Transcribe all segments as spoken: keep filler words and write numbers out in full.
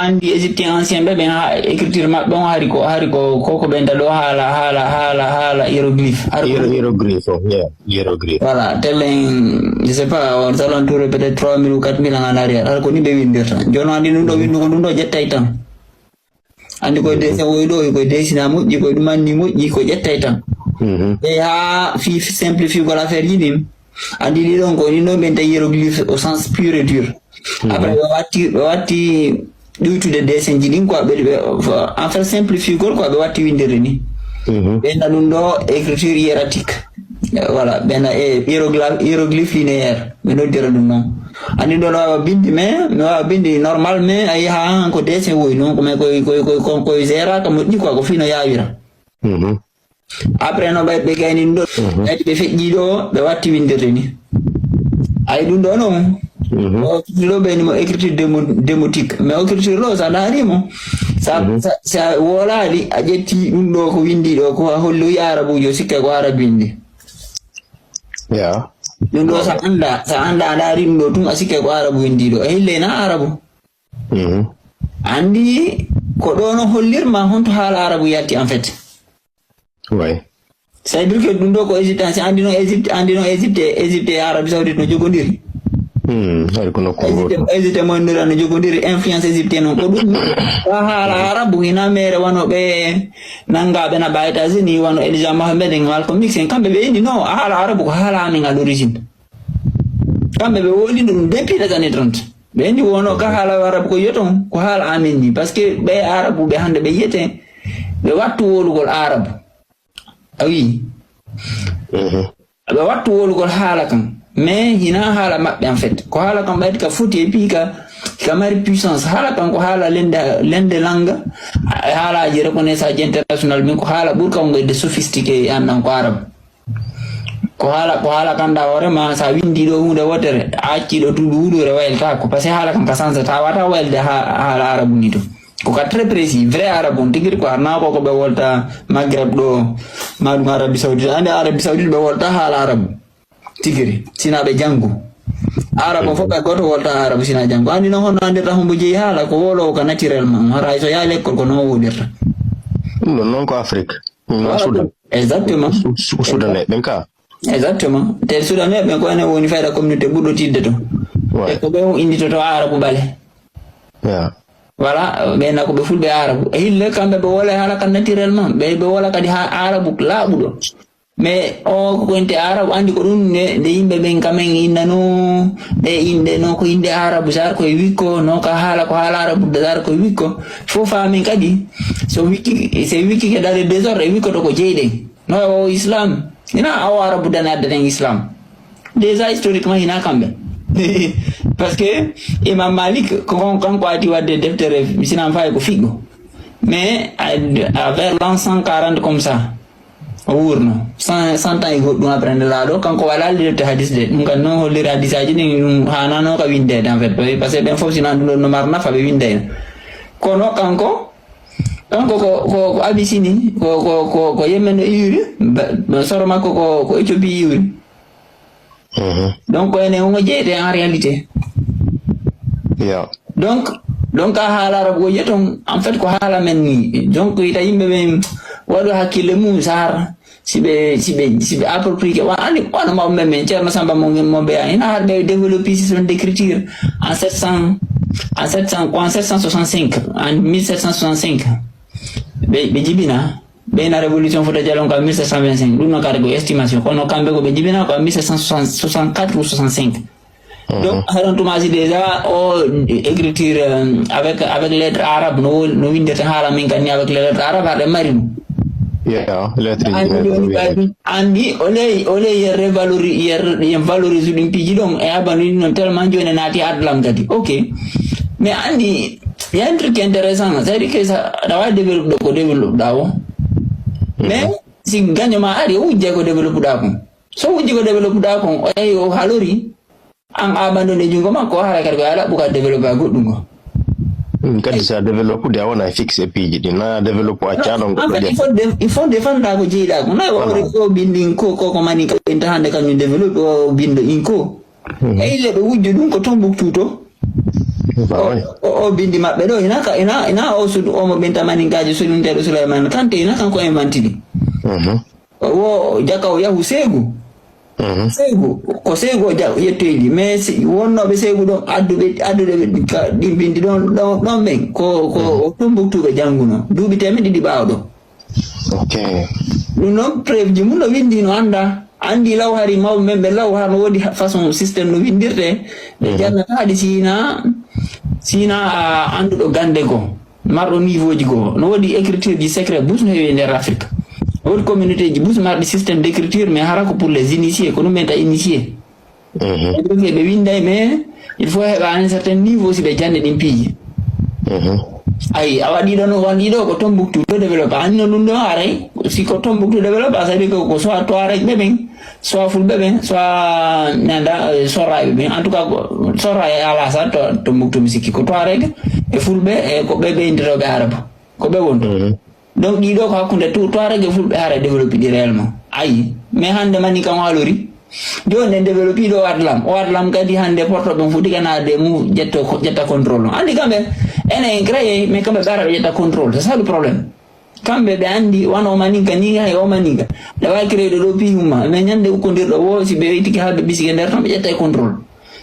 Anndi Égyptien ancien ɓe, ɓen ha écriture maɓɓe on hari ko, hari ko, ko, ko ɓen ta ɗo haala, haala, haala, haala hiéroglyphe. Hari ko Hiéro-, hiéroglyphe, oh, yeah, hiéroglyphe. Voilà, tellen, je sais pas, aux alentours peut-être trois mille ou quatre mille ans en arrière. Hari ko ni ɓe windirta. Jooni anndi ɗum ɗo windu ko ɗum ɗo ƴettay tan. Anndi koye dessin woy ɗo, koye dessina moƴƴi, koye ɗum anndi moƴƴi, ko ƴettay tan. Mhm. E ha fi, fi simplifiugol affaire ji ɗin. Anndi ɗi ɗon ko ni non ɓen tawi hiéroglyphe au sens pur et dur. Mhm. Après, ɓe watti, ɓe watti ɗuytude dessin ji ɗin, quoi, ɓe, ɓe, en fait, simplifiugol, quoi, ɓe watti winndere ni. Mhm. Ɓe na ɗum ɗo écriture hiératique. Eh, voilà, ɓe na e hiérogla-, hiéroglyphe linéaire, ɓe noddira ɗum noon. Anndi ɗo no waawa binndi, mais no waawa binndi normal, mais a yaha han ko dessin woyi noon, ko, mais koye, koye, koye, koye, koye géraka moƴƴi, quoi, ko fino yaawira. Mhm. Après, no ɓay-, ɓe gayni ɗum ɗo, mhm, kadi ɓe feƴƴi ɗo, ɓe watti windirde ni. Ay, ɗum ɗo noon, mhm, o écriture ɗo ɓe ni mo écriture démo-, démotique. Mais o écriture ɗo, sa ndaari mo, sa, mhm, sa, sa wolaali, a ƴetti ɗum ɗo ko winndi ɗo, ko a holloyi arabuujo, sikke ko arabu winndi. Ya. Ɗum ɗo, sa annda, sa annda, a ndaari ɗum ɗo tun, a sikke ko arabu winndi ɗo. E hille na arabu. Mhm. Anndi ko ɗo no hollirma honto haala arabu yalti, en fait. Ouais. C'est-à-dire que ɗum ɗo ko Égypte, si anndi noon Égypte, anndi noon Égypte, Égypte e Arabie Saoudite no jogondiri. Hmm, hari ko nokku Égypte, gooto. Égypte e Moyen-Orient no jogondiri, influence égyptienne noon. Ko ɗum, ko haala arabu, hina mere wano ɓe nanngaɓe na ɓa États-Unis, wano Elijah Mohammed en, Malcolm X en, kamɓe ɓe inni, non, haala arabu ko haala amen à l'origine. Kamɓe ɓe woli ɗum depuis les années trente. Ɓe inni wono ka haala arabu ko yiyoton, ko haala amen ni. Parce que ɓe arabu ɓe hannde ɓe yiyete, ɓe wattu wolugol arabu. A wi. Mhm. Ɓe wattu wolugol haala kan. Mais hina haala maɓɓe, en fait. Ko haala kan ɓayde ka foti et puis ka, ka mari puissance. Haala kan ko haala lende, lende langa. E haalaaji reconnaissance international, min ko haala ɓurka on de sophistiqué e annan ko arabu. Ko haala, ko haala kan da hoore ma, sa windi ɗo huunde wotere, a acci ɗo duuɓi wuɗure waylata ko. Parce que haala kan ka sansa, ta wata waylde ha, haala arabu ni to. Ko ka très précis, vrai arabe on tigi ko arna ko, ko ɓe wolta Maghreb ɗo, ma ɗum Arabie Saoudite. Ande Arabie Saoudite ɓe wolta haala arabu. Tigiri, sina ɓe janngu. Arabu fof ɓe gooto wolta arabu sina janngu. Anndi noon hono anndirta hombo jeyi haala, ko wolowo ka naturellement. Hara hay so yaha l'école ko noon woɗirta. Ɗum ɗon noon ko Afrique. Ɗum noon Voilà. Soudan. Exactement. Su-, su-, Soudanais ɓen ka. Exactement. Te Soudanais ɓen ko enen woni fayda communauté ɓurɗo tiiɗde to. Ouais. E ko ɓe on innditoto arabu ɓale. Yeah. Voilà, ɓen na ko ɓe fulɓe arabu. E hille kamɓe ɓe wola haala kan naturellement. Ɓe, ɓe wola kadi ha arabu laaɓuɗo. Mais o ko inte arabu, anndi ko ɗum nde, nde yimɓe ɓen kamen innano, ɗe inɗe no ko inɗe arabu, sar koye wikko, no ka haala, ko haala arabu, sar koye wikko. Fof faamen kadi, so wikki, so wikki ke dans le désordre, e wikkoto ko jeyɗen. No o islam, ina o arabu dane addaten islam. Déjà historiquement, hina kamɓe. Parce que Imam Malik, ko kon, kanko ati wadde deftere, mi sinan fayi ko fiɗɗo. Mais à, à vers l'an cent quarante comme ça, o wuurno. Cent, cent ans e goɗɗum après nde laaɗo, kanko wala lirde hadis de. Ɗum kan noon holliri hadisaaji ɗin, ɗum hanano ka windeede, en fait. Parce que ɓen fof, sinan ɗum ɗon no mar nafa, ɓe windeyno. Kono kanko, kanko ko, ko, ko Abyssinie, ko, ko, ko, ko Yemen o iwri, ba, soro makko ko, ko Éthiopie iwri. Mhm. Donc, ko enen on o jeyete en réalité. Yeah. Donc, donc, a haala arabu ko yiyaton, en fait, ko haala men ni. Donc, ita yimɓe ɓen waɗo hakkille mum, sar, si ɓe, si ɓe, si ɓe approprié, wa, ani, wano mawɓe men, Ceerno Samba mo, mo ɓe, ina har ɓe développé système d'écriture en sept cents, en sept cents, quoi, en sept cent soixante-cinq, en mille sept cent soixante-cinq. Ɓe, ɓe jibina. Ɓeyna révolution Fouta Djallon ko en mille sept cent vingt-cinq. Ɗum noon kadi ko estimation. Kono kamɓe ko ɓe jibina ko en mille sept cent soixante-quatre ou soixante-cinq. Mhm. Donc, haɗon tuma si déjà o écriture, euh, avec, avec lettre arabe, no wol-, no windete haala min kan ni avec les lettres arabes, haɗen mari ɗum. Yeah, lettre ji. Anndi ɗum ɗon wiyete. Anndi, o ley, o ley yen revalori-, yen, yen valorise ɗum piiji ɗon, e abanu ɗum noon tellement jooni naati adlam kadi. Ok. Mais anndi, il y a un truc intéressant, c'est-à-dire que ça, aɗa waawi développe ɗo ko développe ɗa o. Mais, mhm, si gaño ma ari, o wujjay ko développe ɗa kon. So wujji ko développe ɗa kon, o yahi o halori, an a ɓanɗo nde junngo makko, o haray kadi ko ala ɓuka développe a goɗɗum ko. Hmm, kadi sa développe de a wona fixe e piiji ɗi, na développe a caɗon goɗɗo. En fait, il faut dé-, il faut défendre ko jeyɗa ko. Na o, voilà, o bindin ko, ko, ko mani ka inta hande kañum développe, o bindo in ko. Mhm. E ille ɓe wujji ɗum ko Tombouctou to. Ba woni. O, o, o bindi maɓɓe ɗo, ina ka, ina, ina o sudu, o mo ɓinta maninkaaji sudunteeɗo Souleymane Kanté, ina kanko e mantini. Mhm. O wo jaka o yahu Seegu. Mhm. Seegu, ko Seegu o ja-, yettoydi. Mais si, wonnooɓe Seegu ɗon, adduɓe, adduɓe ɓe ka, ɗin bindi ɗon, ɗon, ɗon ɓen, ko, ko Mhm. o Tombouctou ɓe jannguno. Duuɓi teemeɗɗe ɗiɗi ɓaawo ɗo. Ok. Ɗum noon, preuve ji mum no winndi, no annda. Anndi law hari mawɓe men ɓe law, hano woodi ha-, façon système no winndirte. Ɓe Mhm. jannata haɗi sina, sina a annduɗo gannde goo, marɗo niveau ji goo. No woodi écriture ji secret bus no heewi e nder Afrique. No woodi communauté ji bus marɗi système d'écriture, mais hara ko pour les initiés, ko ɗum ɓen ta initiés. Mhm. Et donc, ɓe winnday, mais il faut heɓa un certain niveau si ɓe jannde ɗin piiji. Mhm. Ayi, a waɗi ɗo no, won ɗiɗo ko Tombouctou to développe. Anndi no ɗum ɗo haray, si ko Tombouctou développe, a saɗi ko, ko soit Touareg ɓe ɓen, soit Fulɓe ɓen, soit nanda, eh, Sorrayɓe ɓen. En tout cas, ko Sorray ala sa to, Tombouctou mi sikki. Ko Touareg e Fulɓe e ko ɓe ɓe inndirooɓe Arabe. Ko ɓe wonto. Mhm. Donc, ɗiɗo ko hakkunde tu-, Touareg e Fulɓe hara développé ɗi réellement. Ayi, mais hannde mani kam haalori. Jooni en développé ɗo o adlam. O adlam kadi hannde porto ɓen fuɗi kana de mu ƴetto ko, ƴetta contrôle. Anndi kamɓe, enen en créé, mais kamɓe ɓe ara ɓe ƴetta contrôle. C'est ça le problème. Kamɓe ɓe anndi, wano o maninka ni, hay o maninka. Nde wawi créé ɗo, ɗo pi humma. Mais ñande ukkondirɗo wo, si ɓe weytiki haa ɓe bisike nder ton, ɓe ƴetta e contrôle.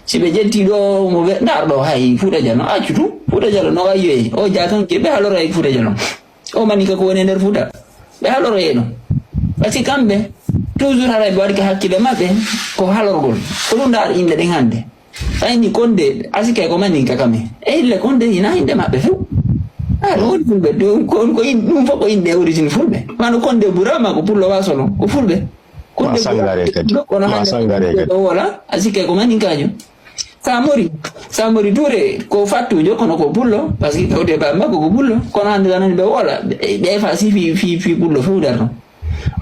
Si ɓe ƴetti ɗo, mo ɓe, ndaar ɗo, hay Fuuta Jalon, accu tu. Fuuta Jalon no wayi yoyi. O jaa kan ke, ɓe halora e Fuuta Jalon. O maninka ko woni e nder Fuuta. Ɓe haloroyee ɗum. Parce que kamɓe, toujours haray ɓe waɗi ka hakkille maɓɓe, ko halorgol. Ko ɗum ndaar inɗe ɗen hannde. Fayni Konde, asike ko maninka kame. E ille Konde, hina inɗe maɓɓe few. A, ɗum woni Fulɓe, ɗum ko, ko in-, ɗum fof ko inɗe origine Fulɓe. Wano Konde Burama ko Pullo Wasolo, ko Fulɓe. Konde Burama, Sangare kadi. Kono hannde Sangare kadi. Ɗo wola, asike ko maninkaajo. Samori, Samori Touré ko fattujo, kono ko pullo, parce que tawde ba makko ko pullo, kono hannde tan nani ɓe wola, ɓe, ɓe fa si fi, fi, fi pullo few nder ɗon.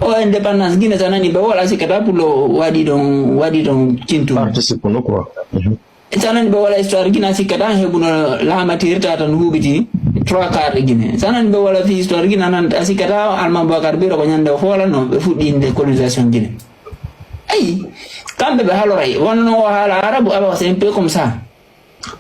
O indépendance Guinée tan nani ɓe wola, sikkata pullo waɗi ɗon, waɗi ɗon cintu. Participe no quoi. Mhm. Tan nani ɓe wola histoire Guinée, sikkata heɓuno laamatirta tan huɓiti trois quarts de Guinée. Tan nani ɓe wola fi histoire Guinée, nan a sikkata Alman Boubacar Biro ko ñande o foolanno, ɓe fuɗɗi inde colonisation Guinée. Ayi, kamɓe ɓe haloray, wonno o haala arabu, alors c'est un peu comme ça.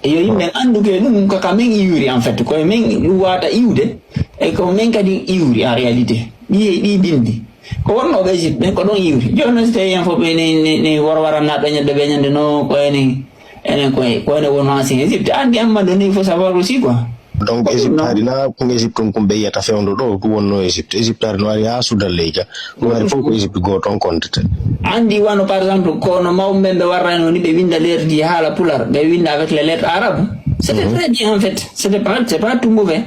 Yo yimɓe anndu ke ɗum ko ka men iwri, en fait, koye men ɗum wata iwde, e ko men kadi iwri en réalité. Ɗi, ɗi bindi. Ko wonnooɓe Égypte ɓen ko ɗon iwri. Jooni noon si tawi en fof ɓe ne, ne, ne worwarannaɓe ñande ɓe ñande no ko enen, enen koye, ko enen wonno ancien Égypte. Anndi amma ɗo ni, il faut savoir aussi quoi. Donc, Égypte haɗi na, ko Égypte on, ko ɓe yiyata fewndo ɗo, ɗum wonno Égypte. Égypte haɗi no ari haa Sudan leydi. Ɗum ari fof ko Égypte gooto on kontete. Anndi wano, par exemple, ko no mawɓe ɓen ɓe warrayno ni, ɓe winnda lettre ji haala pular, ɓe winnda avec les lettres arabes. C'était Mhm. très bien, en fait. C'était pas, c'est pas tout mauvais.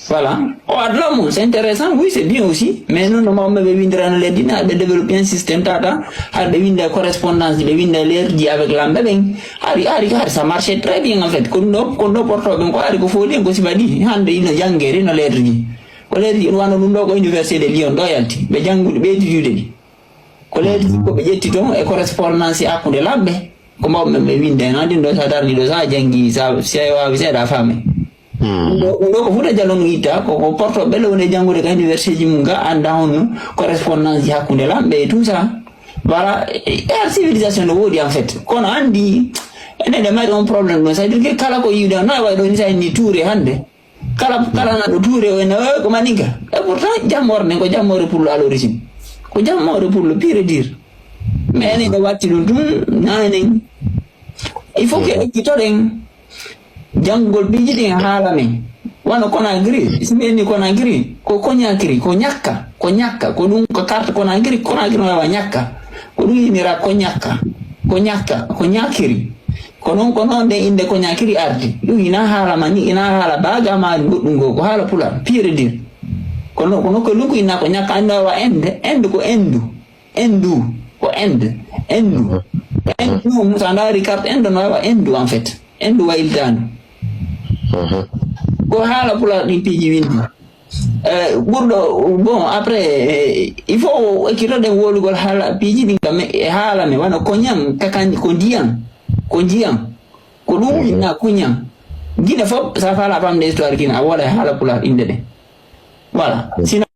Voilà. O adla mo, c'est intéressant, oui, c'est bien aussi. Mais non, no mawɓe ɓe winndirano lettre ji, na ɓe développé un système tata, har ɓe winnda correspondance, ɓe winnda lettre ji avec lamɓe ɓen. Hari, hari, hari, ça marchait très bien, en fait. Ko ɗum ɗo, ko ɗum ɗo porto ɓen, ko hari ko fooli en, ko sifa ɗi. Hannde ino janngere, ino lettre ji. Ko lettre ji, wano ɗum ɗo ko Université de Lyon ɗo yalti. Ɓe janngude, ɓeydi juuɗe ɗi. Ko lettre ji ko ɓe ƴetti toon e correspondance hakkunde lamɓe. Ko mawɓe men ɓe winnda en. Anndi ɗo sa darni ɗo, sa janngi, sa, si a waawi seeɗa a faamay. Hmm. Ɗum ɗo, ɗum ɗo ko Fuuta Jalon itta, ko, ko porto ɓe woni e janngude ka université ji mum ga, annda honno correspondance ji hakkunde lamɓe et tout ça. Voilà, e, e civilisation no woodi en fait. Kono anndi, enen ɗe mari on problème ɗo. C'est-à-dire que kala ko yiwde, no wayi ɗo ni sa inni Touré hannde. Kala, kala naɗo Touré o ene, eh, ko maninka. Et pourtant, jammoore nden ko jammoore pullo à l'origine. Ko jammoore pullo pur et dur. Mais enen ɗo watti ɗum tun, na enen. Il faut que Mhm. ekkitoɗen janngol piiji ɗin haala men. Wano Conakry, si mi inni Conakry, ko Conakry, ko ñakka, ko ñakka, ko ɗum ko carte Conakry, Conakry no wawa ñakka. Ko ɗum innira ko ñakka, ko ñakka, ko ñakiri. Ko noon, ko noon nde innde ko ñakiri ardi. Ɗum ina haala mani, ina haala baaga maari goɗɗum goo, ko haala pular, pur et dur. Kono, kono ko ɗum ko inna ko ñakka, anndi wawa ende, ende ko endu. Endu, ko Inde. Endu. Endu, so a ndaari carte Inde, no wawa Endu, en fait. Endu waylitaandu. Mhm. Ko haala pular ɗin piiji winndi. Eh, ɓurɗo, bon, après, eh, il faut ekkitoɗen wowlugol haala piiji ɗin kam, e haala men, wano ko ñan, kakandi, ko ndiyan, ko ndiyan. Ko ɗum Mhm. winna ko ñan. Gine fof, sa faala famde histoire Gine, a woola e haala pular innde ɗen. Voilà. Mhm. Sinon,